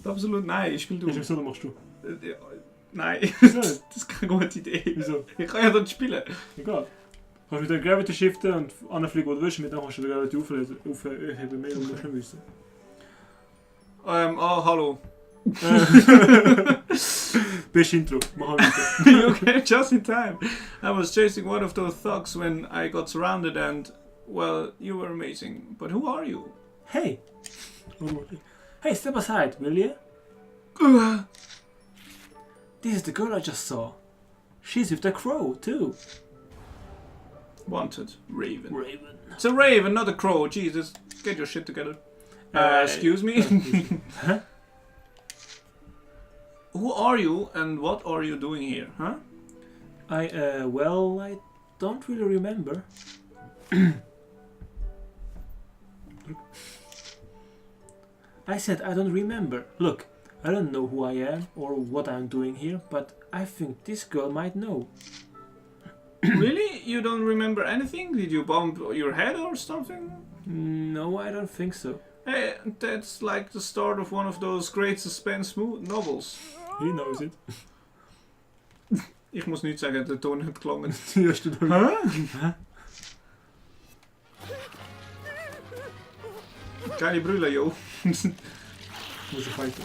Absolut nein, spiel du. Wieso machst du? Nein, das ist keine gute Idee. Wieso? Ich kann ja dort spielen. Egal. Du kannst mit der Gravity shiften und anfliegen, wo du willst, mit dann kannst du die Gravity aufheben, mehr und musst nicht wissen. Hallo. Best Intro, machen wir Okay, just in time. I was chasing one of those thugs when I got surrounded and, well, you were amazing. But who are you? Hey! Hey, step aside, will you? This is the girl I just saw. She's with the crow, too. Wanted. Raven. Raven. It's a raven, not a crow. Jesus, get your shit together. Excuse me? Huh? Who are you and what are you doing here, huh? Well, I don't really remember. I said I don't remember. Look, I don't know who I am or what I'm doing here, but I think this girl might know. Really? You don't remember anything? Did you bump your head or something? No, I don't think so. Hey, that's like the start of one of those great suspense novels. He knows it. Ich muss nicht sagen, der Ton hat gelungen. Ja, stimmt. Hä? Keine Brille, jo. Muss ich fighten.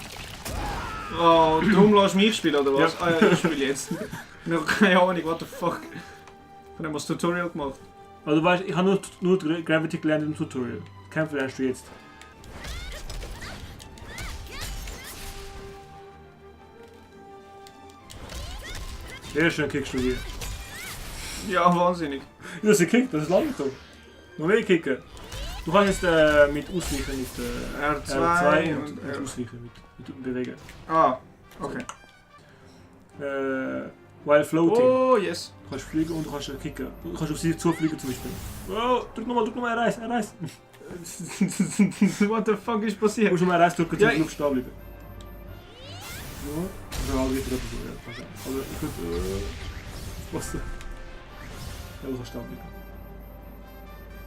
Oh, darum lässt du mich spielen, oder was? Ja. Ah ja, ich spiele jetzt. Ich habe keine Ahnung, what the fuck. Ich habe das Tutorial gemacht. Also du weißt, ich habe nur Gravity gelernt im Tutorial. Kämpfe lernst du jetzt. Sehr schön kickst du hier. Ja, wahnsinnig. Du hast gekickt, das ist lange so. Noch mehr kicken. Du kannst jetzt mit Ausweichen mit R2 und mit Ausweichen mit bewegen. Ah, okay. While floating. Oh, yes. Du kannst fliegen und du kannst kicken. Du kannst auf sie zufliegen zum Beispiel. Oh, drück nochmal R1, R1. What the fuck ist Du passiert? musst nochmal R1 drücken, Ja, zum Luft stehen bleiben. So. Also wieder so, ja. Also ich könnte... was? Ja, du kannst stehen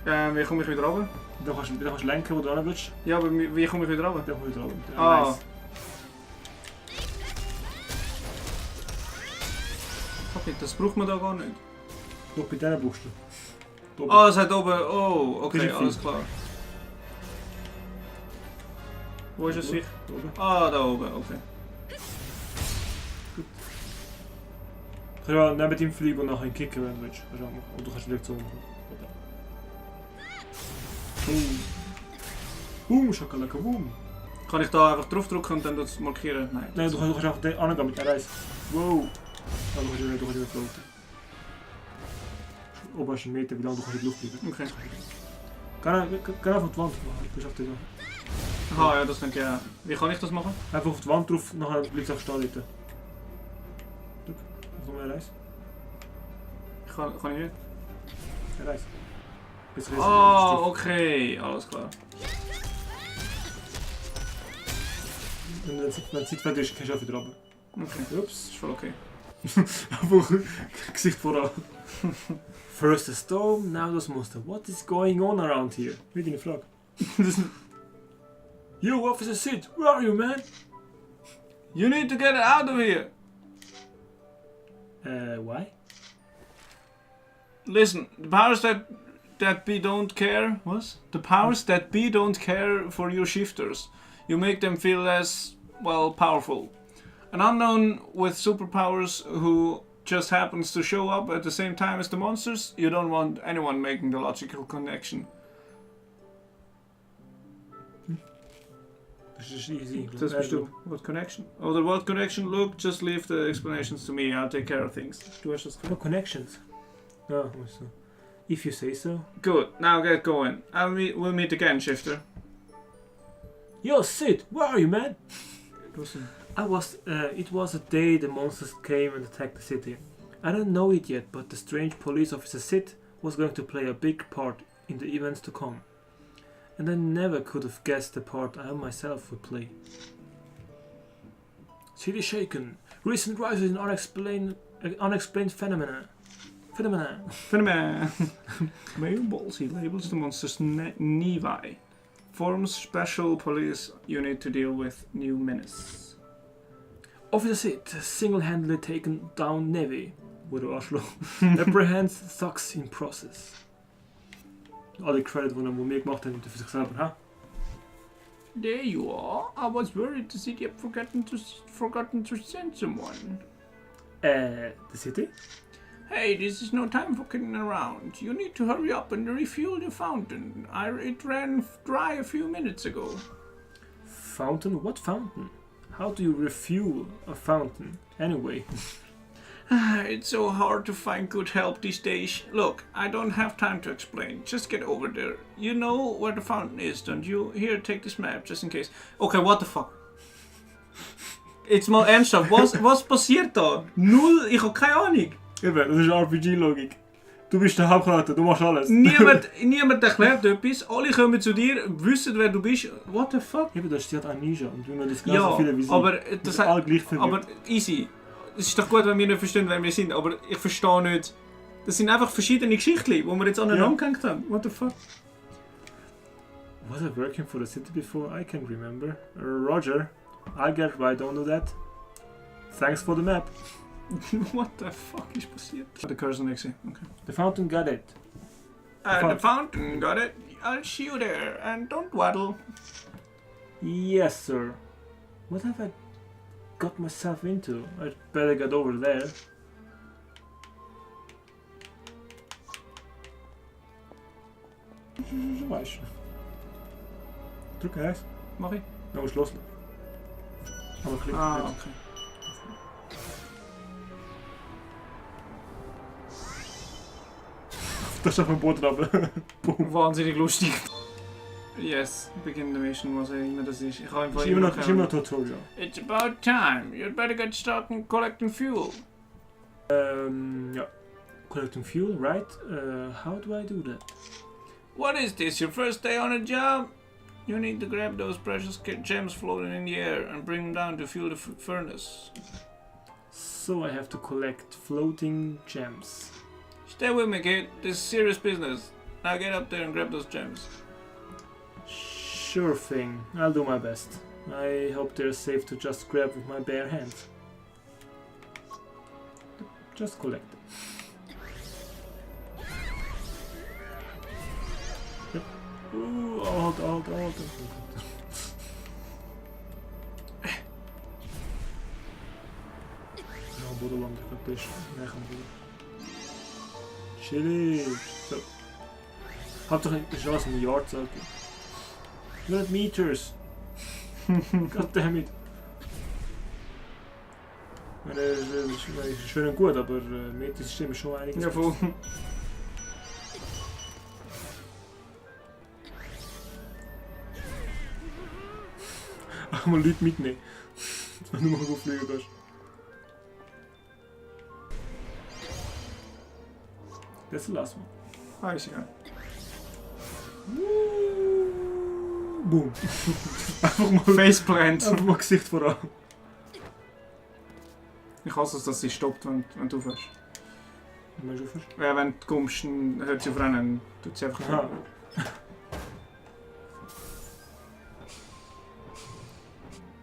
bleiben. Wie komme ich wieder runter? Dann kannst du lenken, wo du hin willst. Ja, aber wie komme ich wieder runter? Dann kommst du wieder runter. Ah. Fuck it, das braucht man da gar nicht. Doch, bei denen brauchst du. Ah, es hat oben... Oh, okay, Das ist alles viel. klar. Wo ist es sich? Da oben. Ah, da oben, okay. Du kannst ja neben ihm fliegen und nachher kicken, wenn du willst. Oder du kannst direkt so machen. Boom, Schakalaka, boom. Kann ich da einfach drauf drücken und dann das markieren? Nein. Nein, du kannst einfach angehen mit R1. Wow. Ja, du kannst nicht floaten. Oben hast du einen Meter, wie lange du kannst in die Luft bleiben. Okay. Geh einfach auf die Wand machen. Du schaffst das auch. Aha, ja, das könnte ja... Wie kann ich das machen? Einfach auf die Wand drauf, nachher bleibst du auf stehen dort. Drück. Noch R1. Kann ich nicht? R1. Bis Ah, okay, alles klar. Wenn die Zeit fertig ist, kannst du auch wieder runter. Okay, ups, ist voll okay. Einfach Gesicht voran. First a storm, now das Monster. What is going on around here? Wie deine Frage. Yo, Officer Sid, where are you, man? You need to get out of here! Why? Listen, the powers that be don't care... What? The powers that be don't care for your shifters. You make them feel less, well, powerful. An unknown with superpowers who just happens to show up at the same time as the monsters, you don't want anyone making the logical connection. Das ist easy. Das bist du. What connection? Oh, the what connection? Look, just leave the explanations to me, I'll take care of things. Du hast das No connections. Ja, so. If you say so. Good, now get going. We'll meet again, Shifter. Yo, Sid, where are you, man? It was a day the monsters came and attacked the city. I don't know it yet, but the strange police officer Sid was going to play a big part in the events to come. And I never could have guessed the part I myself would play. City shaken. Recent rises in unexplained phenomena. Phenomen. Mail Ballsy labels the monsters nöchi. forms special police unit to deal with new menace. Officer Sid single-handedly taken down nöchi. Wo du Arschloch. Apprehends thugs in process. Alle Credit, die wir gemacht haben, für sich selber, ha? There you are. I was worried the city had forgotten to send someone. The city? Hey, this is no time for kidding around. You need to hurry up and refuel your fountain. It ran dry a few minutes ago. Fountain? What fountain? How do you refuel a fountain? Anyway. It's so hard to find good help these days. Look, I don't have time to explain. Just get over there. You know where the fountain is, don't you? Here, take this map, just in case. Okay, what the fuck? Jetzt mal ernsthaft, was passiert da? Null, ich hab keine Ahnung. Eben, das ist RPG-Logik. Du bist der Hauptcharakter, du machst alles. Niemand erklärt etwas, alle kommen zu dir, wissen wer du bist. What the fuck? Eben, das steht Amnesia und wir das genauso viele wie sie. Aber das alle gleich aber easy. Es ist doch gut, wenn wir nicht verstehen, wer wir sind, aber ich verstehe nicht. Das sind einfach verschiedene Geschichten, die wir jetzt aneinander gehängt haben. What the fuck? Was I working for the city before? I can't remember. Roger, I'll get right on to that. Thanks for the map. What the fuck is passiert? The cursor nöchi. Okay. The fountain got it. The fountain got it. I'll see you there, and don't waddle. Yes, sir. What have I got myself into? I'd better get over there. Weißt du. Drück eins. Mach ich? Dann musst du loslassen. Aber klick Ah, nicht. okay. Das ist auf dem Boot runter. Boom. Wahnsinnig lustig. Yes, begin the mission, was auch immer das ist. Ich habe einfach Ist immer noch Tutorial. It's about time. You'd better get started collecting fuel. Ja. Collecting fuel, right? How do I do that? What is this, your first day on a job? You need to grab those precious gems floating in the air and bring them down to fuel the furnace. So I have to collect floating gems. Stay with me, kid. This is serious business. Now get up there and grab those gems. Sure thing. I'll do my best. I hope they're safe to just grab with my bare hands. Just collect them. Yep. Ooh, alt. Nou, boerenland, ik heb deze weg gaan doen. Chillig. Zo. Hab toch zoals een yard zo. 100 meters. God damn it. Das ist schön und gut, aber Meter stimmen schon einiges. Ja, voll. Ach, mal Leute mitnehmen. Wenn du mal gut fliegen kannst. Das lassen wir. Ah, ist egal. Boom. Einfach mal Faceplant. Einfach mal Gesicht voran. Ich hasse es, dass sie stoppt, wenn du fährst. Wenn du aufhörst? Ja, wenn du kommst, dann hört sie auf Rennen. Tut sie einfach. Aha.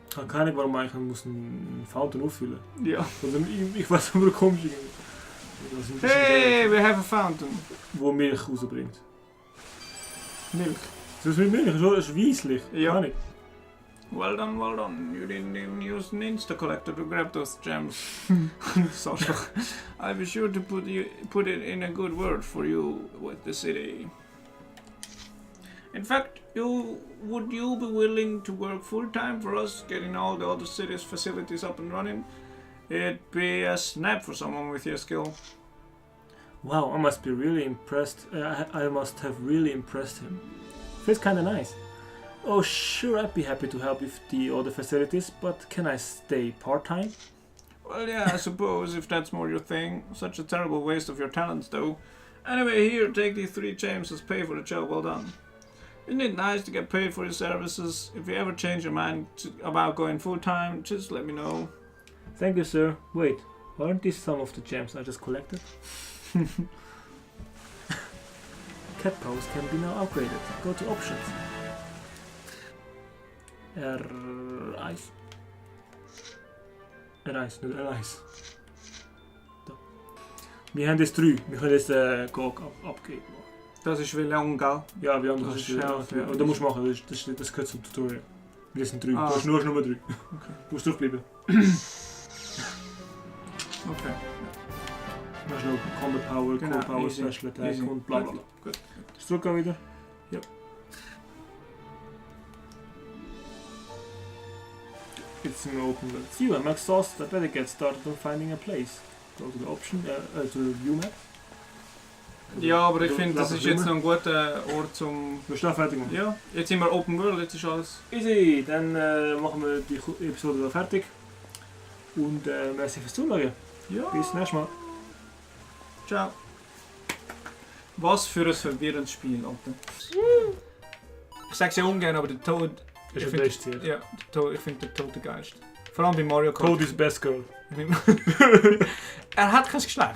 Ich habe keine Ahnung, warum ich einen Fountain auffüllen muss. Ja. Ich weiß nicht, wo du kommst. Hey, we have a fountain. Wo Milch rausbringt. Milk. Das ist mit Milch, das ist weisslich. Ja. Kann ich. Well done. You didn't even use an insta-collector to grab those gems. So, I'll be sure to put it in a good word for you with the city. In fact, would you be willing to work full-time for us, getting all the other city's facilities up and running? It'd be a snap for someone with your skill. Wow, I must be really impressed. I must have really impressed him. Feels kinda nice. Oh, sure, I'd be happy to help with the other facilities, but can I stay part-time? Well, yeah, I suppose, if that's more your thing. Such a terrible waste of your talents, though. Anyway, here, take these 3 gems as pay for the job well done. Isn't it nice to get paid for your services? If you ever change your mind about going full-time, just let me know. Thank you, sir. Wait, aren't these some of the gems I just collected? Cat powers can be now upgraded. Go to options. R1. R1, nicht R1. Da. Wir haben jetzt 3. Wir können jetzt Gog abgeben. Das ist wie lang, gell? Ja, wie anders Das ist ist ja. schnell, Und da musst du machen, das gehört zum Tutorial. Wir sind 3. Ah. Du hast nur Nummer 3. Okay. Du musst draufbleiben. Okay. Dann hast du noch Combat Power, Genau, Core Power, easy, Special Attack easy. und bla bla bla. Gut. Das zurückgehen wieder. Ja. Jetzt sind wir open. View, I'm exhausted. I better get started on finding a place. Go to the option, to the view map. Ja, aber ich Du- finde, das lass ist es jetzt noch ein guter Ort zum... Wir stehen fertig machen. Ja, jetzt sind wir Open World, jetzt ist alles... Easy, dann machen wir die Episode da fertig. Und merci fürs Zuschauen. Ja. Bis nächstes Mal. Ciao. Was für ein verwirrendes Spiel, Alter. Ich sag's ja ungern, aber der Toad... Das ich ist find- der beste hier. Ja, ich finde der Toad der geilste. Vor allem bei Mario Kart. Code is best girl. Er hat kein Geschlecht.